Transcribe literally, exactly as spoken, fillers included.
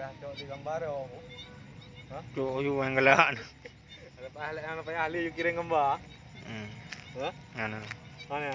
Cok di gambar, oh. Cok, yue nyang galak. Lepas ahli, lepas ahli, yue kirim gambar. Hmm. Hah? Anu. Mana?